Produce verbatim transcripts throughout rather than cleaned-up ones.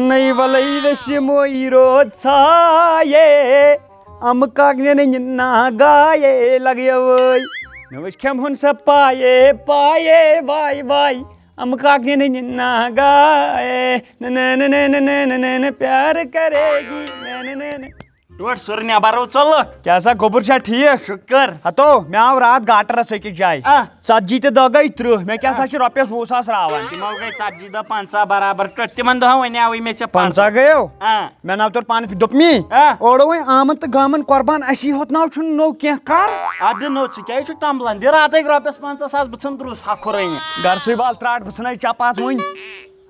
نئی ولئی ویسی موئی روت سایے، ام کاکنن ناگایے لگیوئی۔ نوش کھم ہن سا پایے، پایے، وائی وائی۔ ام کاکنن ناگایے، نہ، نہ، نہ، پیار کرے گی، نہ، نہ، نہ، نہ۔ ٹوٹھ سُر نٮ۪بر او ژوٚلُکھ۔ کیٛاہ سا گوٚبُر چھا ٹھیٖک؟ شُکر۔ ہتو، مےٚ آو راتھ گاٹرس أکِس جایہِ۔ آ۔ ژتجی تہِ دۄہ گٔے ترٕٛہ، مےٚ کیٛاہ سا آ۔ چھِ رۄپیس وُہ ساس راوان؟ تِمو گٔے ژتجی دۄہ پنٛژاہ برابر ٹٔٹھۍ۔ تِمن دۄہن ونے وٕے مےٚ ژےٚ پنٛژاہ پنٛژاہ۔ گٔیو؟ آ۔ مےٚ ناو تورٕ پانہٕ دوٚپ مے، آ۔ اورٕ وۄنۍ آمُت تہٕ گامن قۄربان، اسی ہوت ناو چھُنہٕ نوٚو کینٛہہ کر۔ اَدٕ نوٚو، ژٕ کیٛازِ چھُکھ تمبلان؟ دِ راتھے رۄپیس پنٛژاہ ساس، بہٕ ژھٕنہٕ درُس ہۄکھُر أنِتھ۔ گرسٕے وال ترٛاٹھ، بہٕ ژھٕنے چپاتھ وۄنۍ۔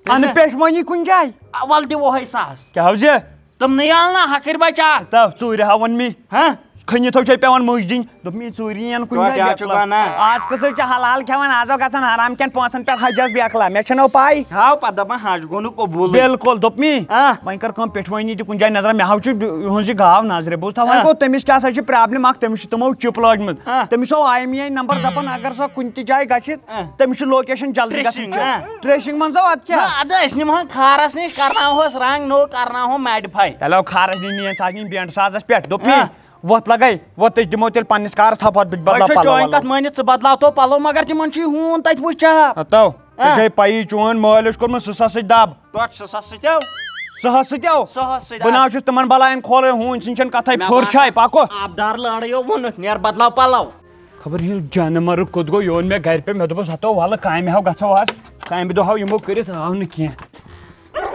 اَنہٕ اَدٕ؟ پٮ۪ٹھ وۄنی کُنہِ جایہِ۔ آ، ول دِوہے ساس۔ کیٛاہ حظ یہِ؟ تِمنٕے آو نا ہکھٕرۍ بچا۔ تو ژوٗرِ ہا ووٚن مے۔ ہاں؟ کھٔنِتھ چھے پٮ۪وان مٔجۍ دِنۍ۔ دوٚپ مےٚ، ژوٗرِ یِن کُنہِ توتہِ جایہِ ہا چھُ بیکلا۔ گۄناہ۔ آز کٔژ چھِ حلال کھٮ۪وان، آز آو گژھان حرام کھٮ۪ن پونٛسن پٮ۪ٹھ حجس بیکلا۔ مےٚ چھَنہٕ پَے۔ ہاو پتہٕ دَپان حج گوٚو نہٕ قبوٗلٕے۔ بِلکُل، دوٚپ مے۔ ہاں۔ وۄنۍ کر کٲم، پٮ۪ٹھوٲنی تہِ کُنہِ جایہِ نظر، مےٚ ہاو چھُ یِہٕنٛز یہِ گاو نظرِ۔ بوٗزتھا وۄنۍ ہاں۔ گوٚو، تٔمِس کیٛاہ سا چھِ problem اکھ، تٔمِس چھُ تِمو chip لٲجمٕژ۔ ہاں۔ تٔمِس آو I M E I number دَپان اگر سۄ کُنہِ تہِ جایہِ گژھِ، ہاں۔ تٔمِس چھُ location جلدی گژھان tracing، check۔ ہاں۔ Tracing منٛز آو اَدٕ کیٛاہ؟ نہ، اَدٕ أسۍ نِمہون کھارس نِش، کرناوہوس رنٛگ نوٚو، کرناوہو modify۔ تیٚلہِ آو کھارس نِش نِیَن سۄ نِنۍ بینڈ سازس پٮ۪ٹھ۔ دوٚپ مےٚ، ہاں۔ وۄتھ لگے، وۄتھ أسۍ دِمو تیٚلہِ پننِس کارس تھپھ، بہٕ وۄنۍ بدلاو چھُ پلو چٲنۍ ولو۔ کتھ مٲنِتھ، ژٕ بدلاو تو پلو، مگر تِمن چھُے ہوٗن تتہِ وٕچھ چاہا۔ ہتو، ژےٚ ہاں۔ چھے پَیی، چون مٲلۍ اوس کوٚرمُت سٕسس سۭتۍ دب۔ ٹۄٹھ سٕسس سۭتۍ آو۔ سٕہس سۭتۍ آو۔ سٕہس سۭتۍ بہٕ آو۔ نہ حظ چھُس تِمن بلاین کھولے، ہوٗنۍ سٕنٛدۍ چھَنہٕ کتھے، مےٚ پھٔر باسان چھے پکو۔ آبدار لٲڑے یو ووٚنُتھ، نیر بدلاو پلو۔ خبر یہِ جانہٕ مرگ کوٚت گوٚو، یہِ اوٚن مےٚ گرِ پٮ۪ٹھ، مےٚ دوٚپُس، ہتو ولہٕ کامہِ ہاو گژھو آز، کامہِ دۄہ ہاو یِمو کٔرِتھ، آو نہٕ کینٛہہ۔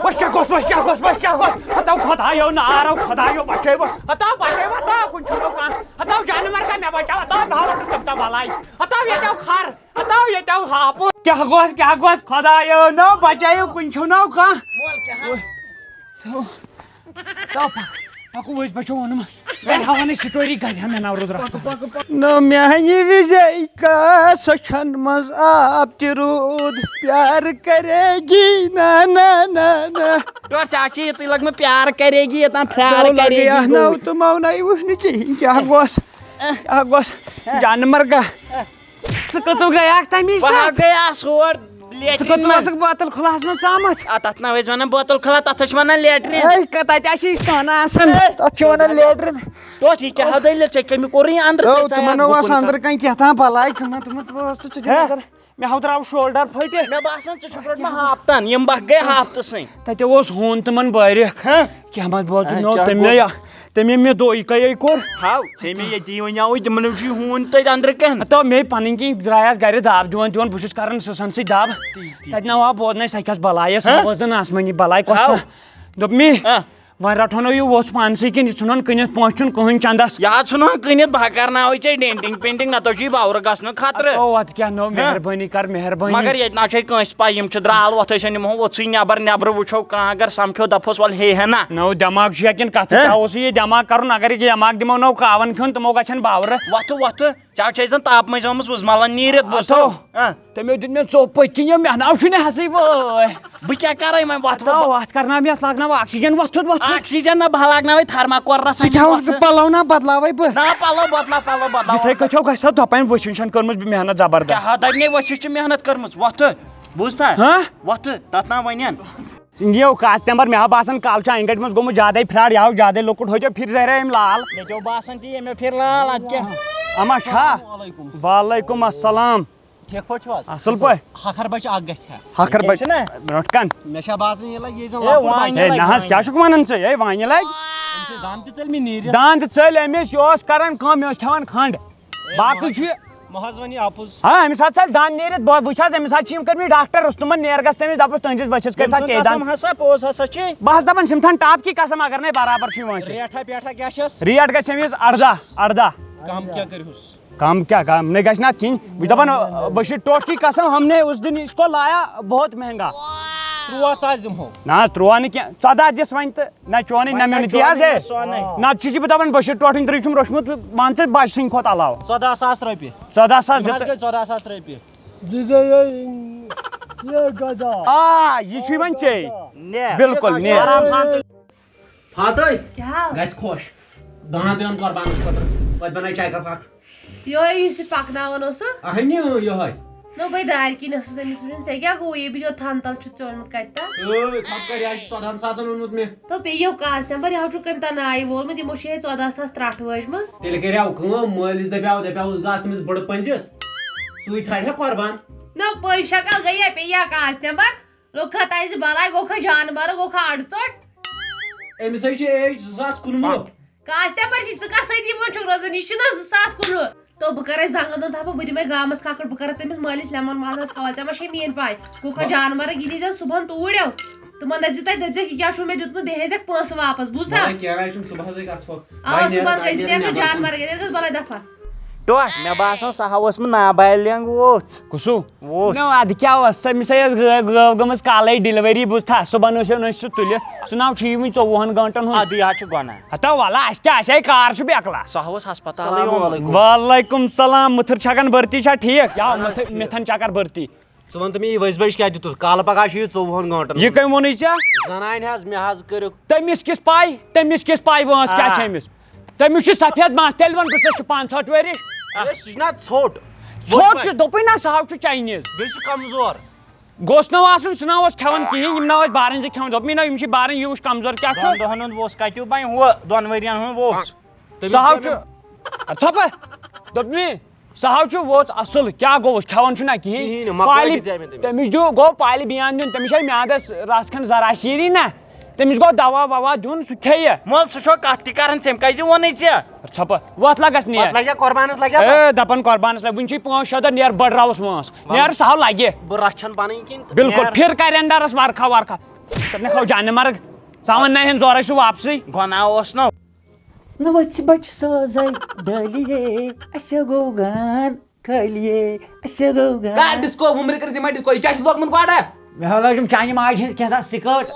وۄنۍ کیٛاہ گوٚژھ، وۄنۍ کیٛاہ گوٚژھ، وۄنۍ کیٛاہ گوٚژھ؟ ہتو خۄدایو نارو، خۄدایو بچٲے وۄنۍ، ہتو بچٲے وۄنۍ، ہتو کُنہِ چھُنہٕ کانٛہہ، ہتو جانور کا مےٚ بچاو، ہتو بہٕ ہاوس تِم تام بلاے، ہتو ییٚتہِ آو کھر، ہتو ییٚتہِ آو ہاپُت۔ کیٛاہ گوٚژھ، کیٛاہ گوٚژھ، خۄدایو نو بچٲیِو، کُنہِ چھُنہٕ کانٛہہ۔ مول کیٛاہ ہا؟ تو، تو پک-، پکو أسۍ بچو ووٚنُم۔ وۄنۍ ہاوان أسۍ story گرِ ہا مےٚ ناو رُدرا۔ نہ میانہِ وِزے کاسن منٛز آب تہِ روٗد، پیار کرے گی، نہ، نہ، نہ، نہ۔ ٹوٹھ چاچی، یُتُے لگ مےٚ پیار کرے گی، یوٚتام پیار تو کرے لگے گی اَتھ ناو گوٚو۔ تہٕ ماوناے وٕچھ نہٕ کِہیٖنۍ، کیٛاہ گوٚژھ، کیٛاہ گوٚژھ، جانہٕ مرگا۔ ژٕ کٔژو گٔیاکھ تَمی بہٕ ہا ساتہٕ؟ گٔیاس ہور ژٕ لیٹرِن کٔژو منٛز۔ ٲسٕکھ بوتل کھُلاہَس منٛز ژامَتھ؟ آ، تَتھ نہ ٲسۍ وَنان بوتل کھُلا، تَتھ ٲسۍ وَنان لیٹرِن۔ اے، ک-، تَتہِ آسہِ یہِ سۄنہٕ آسان، اے، تَتھ چھِ وَنان لیٹرِن۔ ٹوٹھ، یہِ کیٛاہ ہا دٔلیٖل؟ ژےٚ کٔمۍ کوٚرُے أنٛدرٕ، تو، ژےٚ ژےٚ تِمَن ہا اوس بُکُن أنٛدرٕ کَن۔ کَنۍ کیٛاہ تام بَلاے، ژٕ ما، تِمَن اوس تہٕ ژٕ دِ ہے۔ نظر۔ مےٚ ہا درٛاو shoulder پھٔٹِتھ۔ مےٚ باسان، ژٕ چھُکھ روٚٹمُت ہاپتَن، یِم بَکھ گٔے ہاپتہٕ سٕنٛدۍ۔ تَتہِ اوس ہوٗن تِمَن بٲرِکھ۔ ہہ؟ کیٛاہ ما بوزُن ہے، نو کیٛاہ تٔمۍ گوٚو؟ مےٚ یا، تٔمۍ ییٚمۍ مےٚ دو یہِ کَے کوٚر۔ ہاو، ژےٚ مےٚ ییٚتی وَنیٛاوُے، تِمَن چھُ یہِ ہوٗن تٔتۍ أنٛدرٕ کَنہِ۔ ہَتو مے پَنٕنۍ کِنۍ درٛایَس گَرِ دَب دِوان دِوان، بہٕ چھُس کَران سٕژَن سۭتۍ دَب۔ تی، تی۔ تَتہِ نہ آو بوزنَے سۄ کھَس بَلاے، سۄ ہہ؟ وٲژٕن آسمٲنی بَلاے کۄس ہاو۔ سۄ؟ دوٚپ مے، ہہ؟ وۄنۍ رَٹہٕ ہون یہِ ووٚژھ پانسٕے کِنہٕ یہِ ژھٕنہون کٕنِتھ، پونٛسہٕ چھُنہٕ کٕہٕنۍ چَندَس۔ یہِ حظ ژھٕنہون کٕنِتھ، بہٕ ہا کَرناوَے ژےٚ denting painting، نَتہٕ چھُے باورٕ گژھنُک خطرٕ۔ ہَتو اَتھ کیٛاہ نو، ہہ؟ مہربٲنی کَر، مہربٲنی۔ مگر ییٚتہِ نہ چھے کٲنٛسہِ پَے، یِم چھِ درٛال وۄتھٕے سان، یِمو ووٚژھٕے نٮ۪بَر، نٮ۪برٕ وٕچھو کانٛہہ اگر سَمکھیو دَپہوس وَلہٕ ہے ہے نہ۔ نو دٮ۪ماغ چھُ یا کِنہٕ کَتھٕ ہہ؟ ترٛاووسٕے یہِ دٮ۪ماغ کَرُن، اگر یہِ دٮ۪ماغ دِمو نو کاوَن کھیوٚن، تِمو گژھن باورٕ۔ وۄتھٕ وۄتھٕ، ژےٚ چھے زَن تاپہٕ مٔنٛزۍ آمٕژ وُزمَلَن نیٖرِتھ، بوٗزتھو؟ اَتھو۔ ہہ۔ تٔمۍ دیُت مےٚ ژوٚپ پٔتۍ کِنۍ، یہِ مےٚ ناو چھُنہٕ حظٕے وٲے۔ بہٕ کیٛاہ کَرَے وۄنۍ وۄتھٕ اَتھو، وۄتھٕ؟ اَتھ کَرناو مےٚ، اَتھ لاگناو oxygen، وۄتھُن وۄتھُن۔ Oxygen نہ، بہٕ لاگناوَے thermocol رَس ژٕ کیٛاہ اوس وۄتھٕ۔ پَلو نہ بدلاوَے بہٕ؟ نہ، پَلو بدلاو، پَلو بدلاو۔ یِتھَے کٔنۍ چھو گژھِ سا دۄپَن وٕچھِنۍ چھَنہٕ کٔرمٕژ مےٚ محنت زبردست۔ کیٛاہ ہا دَپہِ نے وۄتھِتھ چھِ محنت کٔرمٕژ، وۄتھٕ۔ بوٗزتھا؟ ہہ؟ وۄتھٕ، تَتھ نا وَنٮ۪ن۔ یو کاستمبر، مےٚ ہا باسان کالہٕ چھُ اَنہِ گَٹہِ منٛز گوٚمُت زیادَے پھرٛاڈ، یہِ ہاو زیادَے لۄکُٹ، ہوٚتیو پھِر زہرے أمۍ لال۔ مےٚ تہِ اوس باسان تی، ییٚمۍ مےٚ پھِر لال، اَدٕ کیٛاہ؟ اما چھا؟ السلام علیکم۔ وعلیکم السلام۔ ٹھیٖک پٲٹھۍ چھِو حظ؟ اَصٕل پٲٹھۍ۔ ہَکھر بَچہِ اَکھ گژھِ ہا۔ ہَکھر کیٚنٛہہ بَچہِ چھُنہ؟ برونٛٹھ کَن۔ مےٚ چھا باسان یہِ لَگہِ ییٚتہِ زَن اے، لۄکُٹ وانہِ بَچہِ۔ ہے، لَگہِ۔ نہ حظ، کیٛاہ چھُکھ وَنان ژٕ؟ ہے، وانہِ لَگہِ۔ أمِس چھِ دَنٛد تہِ ژٔلمٕتۍ نیٖرِتھ۔ دَنٛد ژٔلۍ أمِس، یہِ اوس کَران کٲم، مےٚ اوس کھٮ۪وان کھَنٛڈ۔ اے، باقٕے مہ-، چھُ یہِ۔ مہ حظ وَن یہِ اَپُز۔ ہاں، أمِس حظ ژَلہِ دَنٛد نیٖرِتھ۔ بہٕ وٕچھ حظ، أمِس حظ چھِ یِم کٔرمٕتۍ ڈاکٹر رُستُمن نیرگَس، تٔمِس دَپُس تُہٕنٛدِس بٔچھِس کٔرۍ تھا تٔمۍ سٕنٛز چیٚے دَنٛد۔ قسم ہسا، پوٚز ہسا چھِ۔ بہٕ حظ دَپان، یِم تھَن ٹَپ کی قسم، اگر نے برابر چھُ یِوان چھُ۔ ریٹھا پیٹھا کیٛاہ چھَس؟ ریٹ گژھِ أمِس اَرداہ، اَرداہ۔ کم کیٛاہ کٔرِہُس؟ کم کیٛاہ، کم نے گژھِ نہ اَتھ کِہیٖنۍ۔ بہٕ چھُس دَپان، بٔشیٖر ٹوٹھ کی قسم، ہم نے اس دن اس کو لایا بہت مہنگا۔ تُرٛواہ ساس دِمہو۔ نہ حظ، تُرٛواہ نہٕ کینٛہہ، ژۄداہ دِس وۄنۍ تہٕ۔ نہ چونٕے، نہ وۄنۍ مےٚ نہ نہٕ تی حظ چونٕے، ہے۔ نہ سونٕے۔ نہ ژٕ چھِ، بہٕ دَپان، بٔشیٖر ٹوٹھٕنۍ ترٛٲیِو چھُم روٚچھمُت، مان ژٕ بَچہٕ سٕنٛدِ کھۄتہٕ علاوٕ۔ ژۄداہ ساس رۄپیہِ۔ ژۄداہ ساس یِم حظ زٕ۔ گٔے ژۄداہ ساس رۄپیہِ۔ زِ دے یے، یے گدا۔ آ، یہِ چھُے وۄنۍ ژےٚ۔ نے۔ بِلکُل، نے۔ آرام سان تُل۔ فاتح۔ کیٛاہ؟ گژھِ خۄش۔ دانٛد یِوان قۄربانَس خٲطرٕ۔ وۄنۍ بَنٲے چاے کپ اکھ۔ یِہوٚے یُس یہِ پَکناوان اوسُکھ؟ اَہَنہِ، یِہوٚے۔ نو بھائی، دارِ کِنۍ ٲسٕس أمِس وٕچھان، ژےٚ کیٛاہ گوٚو؟ یہِ بِچور تھن تل چھُتھ ژےٚ اوٚنمُت کَتہِ تام؟ اے، ژھۄپہٕ کَر، یہِ حظ چھُ ژۄدہَن ساسَن اوٚنمُت مےٚ۔ تو پیٚیہِ یو کاسہِ نمبر، یہِ حظ چھُ کٔمۍ تام نایہِ وولمُت، یِمو چھِ ہے ژۄداہ ساس ترٛٹھ وٲجمٕژ۔ تیٚلہِ کَریٛاو کٲم، مٲلِس دَپیٛاو، دَپیٛاو، "أسۍ گژھ تٔمِس بٔڑٕ پٔنٛزِس، سُے ژھانٛڈِ ہا قۄربان۔" نہ، پٔنٛزۍ شکل گٔیے، پیٚیہِ یا کاسہِ نمبر۔ لوٚگ کھا تَتہِ زِ بَلاے، گوٚو کھا جانوَر، گوٚو کھا اَڈٕ ژوٚٹ۔ أمِس حظ چھِ ایج زٕ ساس کُنوُہ۔ کاسہِ نمبر چھِ، ژٕ کَس سۭتۍ یِمَن چھُکھ روزان؟ یہِ چھُنہٕ زٕ ساس کُنوُہ۔ تو بہٕ کَرَے زنٛگَن دۄن تھپھ، بہٕ دِمَے گامَس کھکھٕر، بہٕ کَرَے تٔمِس مٲلِس لیمن مازَس حوالہٕ۔ ژےٚ ما چھے میٛٲنۍ پاے؟ گوٚو کھا جانوَر، یہِ نیٖزٮ۪ن صُبحَن توٗرۍ یَو۔ تِمَن دٔپۍزِ تۄہہِ، دٔپۍزٮ۪کھ، یہِ کیٛاہ چھُو مےٚ دیُتمُت، بیٚیہِ ہیٚزٮ۪کھ پونٛسہٕ واپَس، بوٗزتھا؟ وَلہٕ کینٛہہ نہ حظ چھُنہٕ، صُبحَسٕے گژھو۔ آ، وۄنۍ نیرو صُبحَس تۄہہِ گٔژھِتھ نیرو یَتھ نیٚبر کُن۔ جانوَر گٔژھِتھ، بَلاے دَفعہ۔ ٹوٹھ، مےٚ باسان سۄ ہا ٲس مےٚ نابالغ ووژھ۔ کُسُو؟ ووژھ۔ نو، اَدٕ کیٛاہ اوس؟ سۄ، أمِس ہے ٲس گٲو، گٲو گٔمٕژ کالے ڈیلیوری، بوٗزتھا؟ صُبحن ٲسۍ أنۍ أسۍ سُہ تُلِتھ۔ سُہ ناو چھُ یِوٕنۍ ژوٚوُہَن گٲنٛٹَن ہُنٛد۔ اَدٕ یہِ حظ چھُ گۄناہ۔ ہتا وَلہٕ، اَسہِ کیٛاہ، اَسہِ ہے کار چھُ بیکلا۔ سۄ ہا ٲس ہسپتالٕے۔ السلام علیکم۔ وعلیکم السلام۔ مُتھٕر چھَکان بھرتی چھا ٹھیٖک؟ یا اَہَن حظ مُتھٕر، ٹھیٖک۔ مِتھَن چھَکان بھرتی۔ ژٕ وَن تہٕ مےٚ، یہِ ؤزۍ بٔجۍ کیٛاہ دیُتُتھ؟ کالہٕ پگاہ چھُ یہِ ژوٚوُہَن گٲنٛٹَن یہِ ہُنٛد۔ کٔمۍ ووٚنُے ژےٚ؟ زنانہِ حظ، مےٚ حظ کٔرِکھ۔ تٔمِس کِس پَے؟ تٔمِس کِس پَے وٲنٛس کیٛاہ آ۔ چھِ أمِس؟ تٔمِس چھُ سفید مَس، تیٚلہِ وَن بہٕ، ژےٚ چھُ پانٛژھ ہٲٹھ ؤرِش۔ اے، سُہ چھُ نہ ژھوٚٹ۔ ژھوٚٹ چھُ، دوٚپُے نہ، سُہ ہاو چھُ چاینیٖز۔ بیٚیہِ چھُ کمزور۔ گوٚژھ نہ آسُن، سُہ نہ اوس کھٮ۪وان کِہیٖنۍ، یِم نہ ٲسۍ بارٕنۍ زٕ کھٮ۪وان۔ دوٚپمَے نہ، یِم چھِ بارٕنۍ، یہِ وٕچھ کمزور کیٛاہ چھُ۔ دۄن دۄہَن ہُنٛد اوس، کَتہِ وۄنۍ ہُہ دۄن ؤرِین ہُنٛد ووٚژھ؟ تٔمِس سُہ ہاو کیٛاہ چھُ، نہٕ ژھۄپہٕ، دوٚپمَے، سُہ ہاو چھُ ووٚژھ اَصٕل، کیٛاہ گوٚوُس، کھٮ۪وان چھُنہ کِہیٖنۍ۔ کِہیٖنۍ نہٕ، مۄکلٲے پالہِ، دِژے مےٚ تٔمِس۔ تٔمِس دیُت، گوٚو پالہِ بِیان دیُن، تٔمِس چھےٚ میٛادَس رَژھ کھنٛڈ زَرا شیٖری نہ، تٔمِس گوٚو دَوا وَوا دیُن، سُہ کھیٚیہِ۔ مول، سُہ چھو کَتھ تہِ کَران، تٔمۍ کَتہِ ووٚنُے ژےٚ؟ ژھۄپہٕ، وۄتھ لَگَس نیر۔ پَتہٕ لَگہِ قۄربانَس لَگہِ اے، دَپان قۄربانَس لَگہِ، وٕنہِ چھُے پانٛژھ شےٚ دۄہ، نیر بٔڑ راوُس وٲنٛس۔ وَلہٕ۔ نیر سُہ ہاو لَگہِ۔ بہٕ رَچھَن پَنٕنۍ کِنہٕ تہٕ بِلکُل، نیر۔ پھِر کَرٮ۪ن ڈَرَس وَرکھا وَرکھا۔ مےٚ کھاو جانہِ مرگ، ژٕ وَن نہ ہٮ۪ن زورَے سُہ واپسٕے۔ گۄناہ اوس نہ۔ نہ وۄژھِ بچہِ سوزے ڈٲلیے، اسہِ گوٚو گان خٲلیے، اسہِ گوٚو گان۔ کر ڈسکو وُمرِ کٔرِتھ یِمے ڈسکو، یہِ کیٛاہ چھُ لوگمُت گۄڈٕ؟ مےٚ ہا لٲجِم چانہِ ماجہِ ہٕنٛز کینٛہہ تام سِکٲٹ۔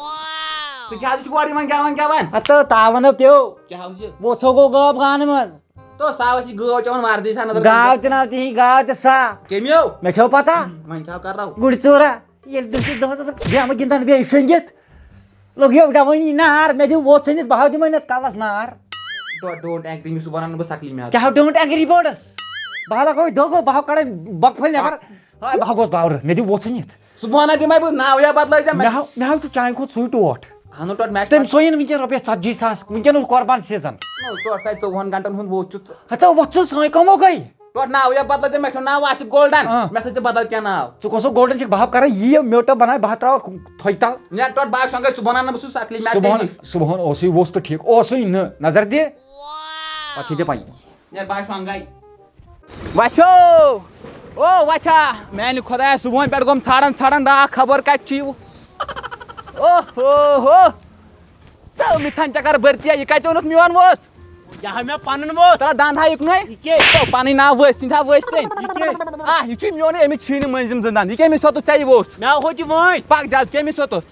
ژٕ کیٛاہ حظ چھُکھ گۄڈٕ یِوان گٮ۪وان گٮ۪وان؟ ہتہٕ تاوَن ہا پیوٚو۔ کیٛاہ حظ چھُ؟ ووژھو گوٚو غٲب گانہٕ منٛز۔ تو سا ٲس یہِ گٲو چٮ۪وان وردی سا نظر گاو تہِ ناو تہِ ہی، گاو تہِ سا۔ کٔمۍ یو؟ مےٚ چھو پتہ۔ وۄنۍ کیٛاہ کرو؟ گُرۍ ژوٗرا۔ ییٚلہِ دُسہِ دۄہس اوس گیمہٕ گِنٛدان بیٚیہِ شۄنٛگِتھ۔ لوٚگ یہِ جوٲنی نار، مےٚ دیُت ووت ژھٔنِتھ، بہٕ ہاو دِمے نہٕ کلس نار۔ ڈو-، ڈونٹ ایگری، مےٚ سُہ بنان بہٕ سکلی میادٕ۔ کیٛاہ ہاو ڈونٹ ایگری بٲڈس؟ بہٕ ہا لگاوے دۄہ گوٚو، بہٕ ہاو کڑے بۄکفل نٮ۪بر۔ ہاے، بہٕ ہا گوس باورٕ، مےٚ دیُت ووت ژھٔنِتھ۔ سُہ بہٕ وَنان دِمے بہٕ ناو یا بدلٲے زِ مےٚ۔ مےٚ ہاو، مےٚ ہاو چھُ چانہِ کھۄتہٕ سُے ٹوٹھ۔ اہنو ٹوٹھ مےٚ چھُ تٔمۍ پتہ۔ سویِن وٕنکیٚن رۄپیَس ژتجی ساس، وٕنکیٚن اوس قۄربان سیٖزن۔ نو ٹوٹھ ساے ژوٚوُہن گنٹن ہُنٛد ووت چھُ ژٕ۔ ہتا وۄتھ ژٕ سٲنۍ کمو گٔے۔ ٹوٹھ ناو یا بدل تہِ، مےٚ چھُ ناو آصف گولڈن۔ آ۔ مےٚ تھٲے ژٕ بدل کینٛہہ ناو۔ ژٕ کۄس سا گولڈن چھُکھ؟ بہٕ ہا کرے یی میوٹا بناے، بہٕ ہا تراوکھ تھۄکہِ تل۔ نیر ٹوٹھ بہٕ ہا شۄنٛگے، ژٕ بناو نہٕ بہٕ سُہ سکلی میچ صبحن، ژےٚ نِش۔ صبحن اوسُے ووٚژھ تہٕ ٹھیٖک اوسُے نہٕ، نظر دِ۔ پتہٕ چھے ژےٚ پَیی۔ نیر بہٕ ہا شۄنٛگے۔ وَسیو۔ او وَسا، میانہِ خۄدایا، صبحن پٮ۪ٹھ گوٚم ژھانڈان ژھانڈان ڈاکھ، خبر کتہِ چھُ یہِ۔ او ہو ہو۔ تہٕ مِتھن چکر بٔرتیا، یہِ کتہِ اوٚنُتھ میون ووٚژھ؟ یہِ ہا مےٚ پنُن ووٚژھ۔ ترٛا دند ہا یُکنُے۔ یہِ کیٛاہ؟ تو پنٕنۍ ناو ؤسۍ، سٕنٛدِ ہا ؤسۍ ژٔنۍ۔ یہِ کیٛاہ؟ آ، یہِ چھُے میونٕے، أمِس چھِی نہٕ مٔنٛزِم زٕ دند۔ یہِ کٔمِس ہیوٚتُتھ ژےٚ یہِ ووٚژھ؟ مےٚ ہا ہوٚت یہِ وٲنۍ۔ پکھ جلد، کٔمِس ہیوٚتُتھ؟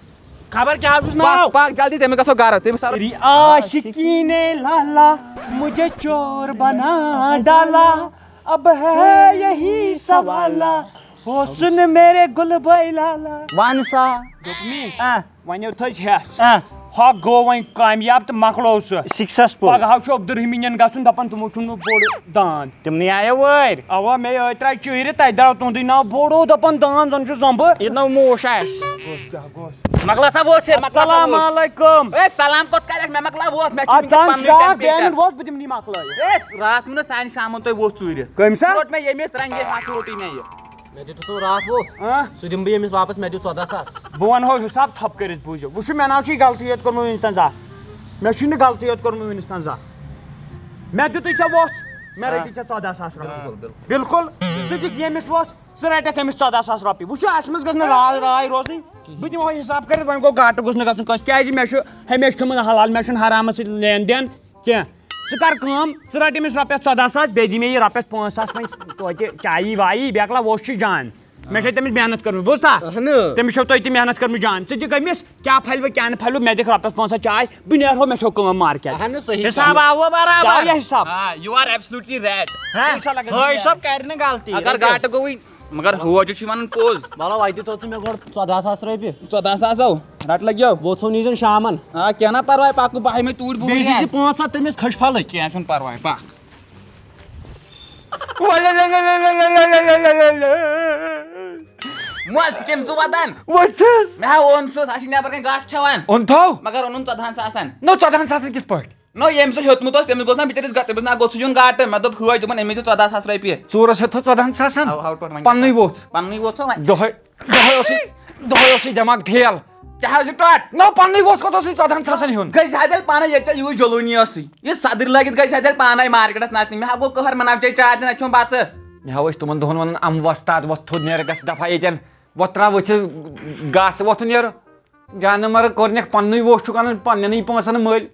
خبر کیٛاہ حظ چھُس ناو؟ پکھ، پکھ جلدی، تٔمِس گژھو گرٕ، تٔمِس سر۔ تیری عاشقی نے لالا مجھے چور بنا ڈالا، اب ہے یہی سوالا، حسن میرے گل بھائی لالا۔ وَن سا۔ دوٚپمے۔ آ۔ وۄنۍ یوٚت حظ ہٮ۪س۔ آ۔ ہۄ گوٚو وۄنۍ کامیاب تہٕ مۄکلوو سُہ۔ سکسیسفل۔ پگاہ حظ چھُ عبدالرحیٖم نِنۍ گژھُن، دپان تِمو چھُنہٕ بوٚڑ داند۔ تِمنٕے آیو وٲرۍ۔ اوا، مےٚ ٲدۍ ترٛایہِ چِہرِ، تتہِ درٛاو تُہُنٛدُے ناو بوٚڑ، دپان داند زن چھُ زۄمبہٕ۔ ییٚتہِ نو موش آسہِ۔ گوٚژھ کیٛاہ گوٚژھ؟ مۄکلا سا ووت سیٚد، مۄکلا سا ووت۔ السلام علیکم۔ اے، سلام پتہٕ کریکھ، مےٚ مۄکلا ووت، مےٚ چھُ اَتھ وٕنکیٚس سان پننُے شاہ ٹیمپریچر۔ بیٚہن ووت، بہٕ دِمہٕ نہٕ یہِ مۄکلٲیِتھ۔ اے، راتھ ووٚن نہ سانہِ شامن تۄہہِ ووت ژوٗرِ۔ کٔمۍ سا؟ روٚٹ مےٚ ییٚمِس رنگہِ ہاتھ روٚٹٕے مےٚ یہِ۔ مےٚ دیُتُتھ نہٕ راتھ ووٚتھ۔ ہاں؟ سُہ دِمہٕ بہٕ ییٚمِس واپس، مےٚ دیُت ژۄداہ ساس۔ بہٕ وَنہو حِساب ژھۄپہٕ کٔرِتھ بوٗزِو۔ وٕچھِو، مےٚ نہ حظ چھُے غلطی یوت کوٚرمُت وٕنیُک تام زانٛہہ۔ مےٚ چھُے نہٕ غلطی یوت کوٚرمُت وٕنیُک تام زانٛہہ۔ مےٚ دیُتُے ژےٚ ووٚژھ، مےٚ ہاں۔ رٔٹی ژےٚ ژۄداہ ساس رۄپیہِ۔ بِلکُل، بِلکُل۔ ژٕ دِکھ ییٚمِس ووٚژھ، ژٕ رَٹَکھ أمِس ژۄداہ ساس رۄپیہِ۔ وٕچھِو، اَسہِ منٛز گٔژھ نہٕ راے، راے روزٕنۍ۔ کِہیٖنۍ۔ بہٕ دِمہو حِساب کٔرِتھ، وۄنۍ گوٚو گاٹہٕ گوٚژھ نہٕ گژھُن کٲنٛسہِ، کیٛازِ مےٚ چھُ ہمیشہِ تھوٚمُت حلال، مےٚ چھُنہٕ حرامَس سۭتۍ لین دین۔ کینٛہہ۔ ژٕ کر کٲم، ژٕ رَٹ أمِس رۄپیَس ژۄداہ ساس، بیٚیہِ دِ مےٚ یہِ رۄپیَس پانٛژھ ساس وۄنۍ توتہِ چایی وایی، بیکلا ووٚژھ چھُ جان۔ مےٚ چھےٚ تٔمِس محنت کٔرمٕژ، بوٗزتھا؟ اہنہٕ۔ تٔمِس چھو تۄہہِ تہِ محنت کٔرمٕژ جان۔ ژٕ دِکھ أمِس کیٛاہ پھلہِ وۄنۍ کیٛاہ نہٕ پھلہِ، مےٚ دِکھ رۄپیَس پانٛژھ ساس چاے، بہٕ نیرہو، مےٚ چھو کٲم مارکیٹ۔ اہنہٕ، صحیح حساب کَتھ۔ آوٕ برابر۔ کیٛاہ یہِ حساب؟ آ، you are absolutely right۔ ہاں؟ کُنہِ ساتہٕ لگان ہٲے صٲب کرِ نہٕ غلطی۔ اگر گاٹہٕ گوٚوٕے، مگر ہوجہِ چھُے وَنان پوٚز۔ وَلہٕ وۄنۍ دِ ژٕ مےٚ گۄڈٕ ژۄداہ ساس رۄپیہِ۔ ژۄداہ ساس ہو، رَٹ لَگیو۔ ووٚژھو نیٖزٮ۪ن شامَن۔ آ، کینٛہہ نہ پَرواے، پَکھ بہٕ بَہہِ مِنٹ توٗرۍ بوٗرۍ بیٚیہِ دِ یَتھ۔ ژٕ پانٛژھ ہَتھ تٔمِس کھٔج پھَلٕے۔ کینٛہہ چھُنہٕ پَرواے، پَکھ۔ مۄل، ژٕ کٔمۍ سُہ وَدان؟ وۄتھس۔ مےٚ ہا اوٚن سُہ، سُہ چھِ نٮ۪بر کَنۍ گاسہٕ کھٮ۪وان۔ اوٚن تھو؟ مگر اوٚنُن ژۄدہَن ساسَن۔ نو، ژۄدہَن ساسَن کِتھ پٲٹھۍ؟ نو، ییٚمۍ سُہ ہیوٚتمُت اوس، تٔمِس گوٚژھ نا بِچٲرِس گا-، تٔمِس نا گوٚژھ سُہ یُن گاٹہٕ۔ مےٚ دوٚپ، ہٲے، دوٚپُن، أمِس چھِ ژۄداہ ساس رۄپیہِ۔ ژوٗرَس ہیوٚت تھو ژۄدہَن ساسَن۔ اَو، اَو، ٹوٹھ وۄنۍ پننُے کیٛاہ؟ ووٚژھ۔ پننُے ووٚژھ وۄنۍ۔ دۄہَے، دۄہَے اوسُے، دۄہَے اوسُے دٮ۪ماغ فیل۔ کیٛاہ حظ چھُ ٹوٹھ؟ نو، پننُے ووٚژھ کوٚت اوسُے ژۄدہَن ساسَن ہیوٚن؟ گٔے زیادٕ پانَے ییٚتہِ ژےٚ یِہُے جلوٗنی ٲسٕے۔ یہِ صدٕرۍ لٲگِتھ گٔے زیادٕ پانَے مارکیٹَس نَژنہِ۔ مےٚ ہا گوٚو قہر، مَناو چے چاے تہٕ نہ کھیوٚم بَتہٕ۔ مےٚ ہا ٲسۍ تِمَن دۄہَن وَنان، اَم وۄستاد، وۄتھ تھوٚد نیرٕ، گژھ دَفا ییٚتٮ۪ن۔ وۄتھ ترٛاو ؤتھِس گاسہٕ وۄتھُن یورٕ۔ جانہٕ مَرٕ کوٚرنَکھ پنٛنُے ووٚژھ چھُکھ اَنان پنٛنٮ۪نٕے پونٛسَن مٔلۍ۔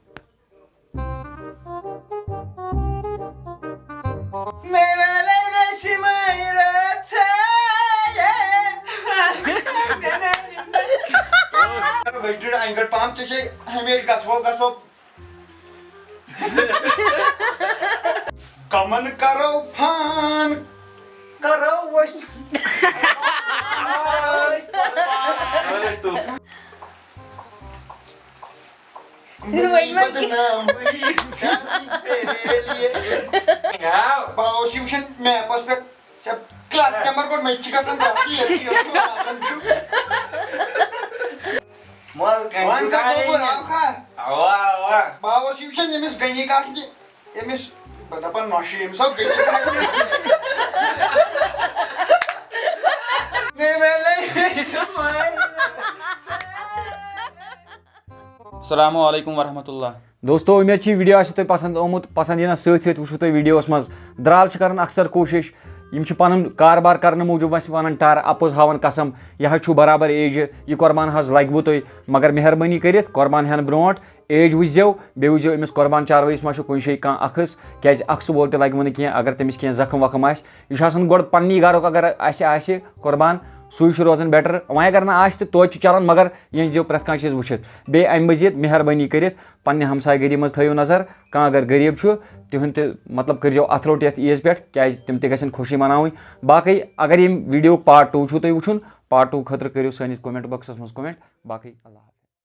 وٕچھ ڈُڈ اَنہِ گٔٹۍ پَہَم، ژےٚ چھے ہمیشہِ گژھو گژھو۔ کمن کرو فان، کرو أسۍ۔ أسۍ تو۔ وۄنۍ ما بدنام ہوئی شادی تیرے لیے۔ بہٕ اوسُس یہِ وٕچھان میپس پٮ۪ٹھ، ژےٚ کلاس نمبر کوٚت مےٚ تہِ چھِ گژھان گژھٕے، ییٚتہِ چھِ یوٚت نہٕ واتان چھُ۔ مال کَنہِ وَن سا چھُ گوٚبُر، آو کھا؟ اوا، اوا۔ بہٕ اوسُس یہِ وٕچھان، أمِس گٔیی کَتھ کہِ أمِس، بہٕ دَپان نۄشہِ، أمِس آو گٔیی کَتھ۔ مےٚ وَنے، السلام علیکم ورحمۃ اللہ۔ دوستو، اُمید چھِ یہِ video آسہِ تۄہہِ پسنٛد آمُت۔ پسنٛد یِنَس سۭتۍ سۭتۍ وٕچھِو تُہۍ videoس منٛز درٛال چھِ کران اکثر کوٗشِش، یِم چھِ پنُن کاربار کرنہٕ موٗجوٗب اَسہِ وَنان ٹَر، اَپُز ہاوان قسم، یہِ حظ چھُ برابر age، یہِ قۄربان حظ لَگوٕ تۄہہِ، مگر مہربٲنی کٔرِتھ قۄربان ہٮ۪نہٕ برونٛٹھ age وٕچھزیو، بیٚیہِ وٕچھزیو أمِس قۄربان چاروٲیِس ما چھُ کُنہِ جایہِ کانٛہہ اَکھٕس، کیٛازِ اَکھ سُہ وول تہِ لَگہِ وُنہٕ کینٛہہ اگر تٔمِس کینٛہہ زخم وخم آسہِ۔ یہِ چھُ آسان گۄڈٕ پنٛنی گَرُک، اگر اَسہِ آسہِ قۄربان، سُے چھُ روزان better۔ وۄنۍ اگر نہٕ آسہِ تہِ توتہِ چھُ چلان، مگر یہِ أنۍزیو پرٛٮ۪تھ کانٛہہ چیٖز وٕچھِتھ۔ بیٚیہِ اَمہِ مٔزیٖد مہربٲنی کٔرِتھ پنٛنہِ ہمسایہِ گٔری منٛز تھٲیِو نظر، کانٛہہ اگر غریٖب چھُ، تِہُنٛد تہِ، مطلب، کٔرۍزیو اَتھٕ روٚٹ یَتھ عیٖذ پٮ۪ٹھ، کیٛازِ تِم تہِ گژھن خوشی مناوٕنۍ۔ باقٕے اگر ییٚمہِ videoہُک part two چھُو تۄہہِ وٕچھُن، part two خٲطرٕ کٔرِو سٲنِس comment boxس منٛز comment۔ باقٕے اللہ حافظ۔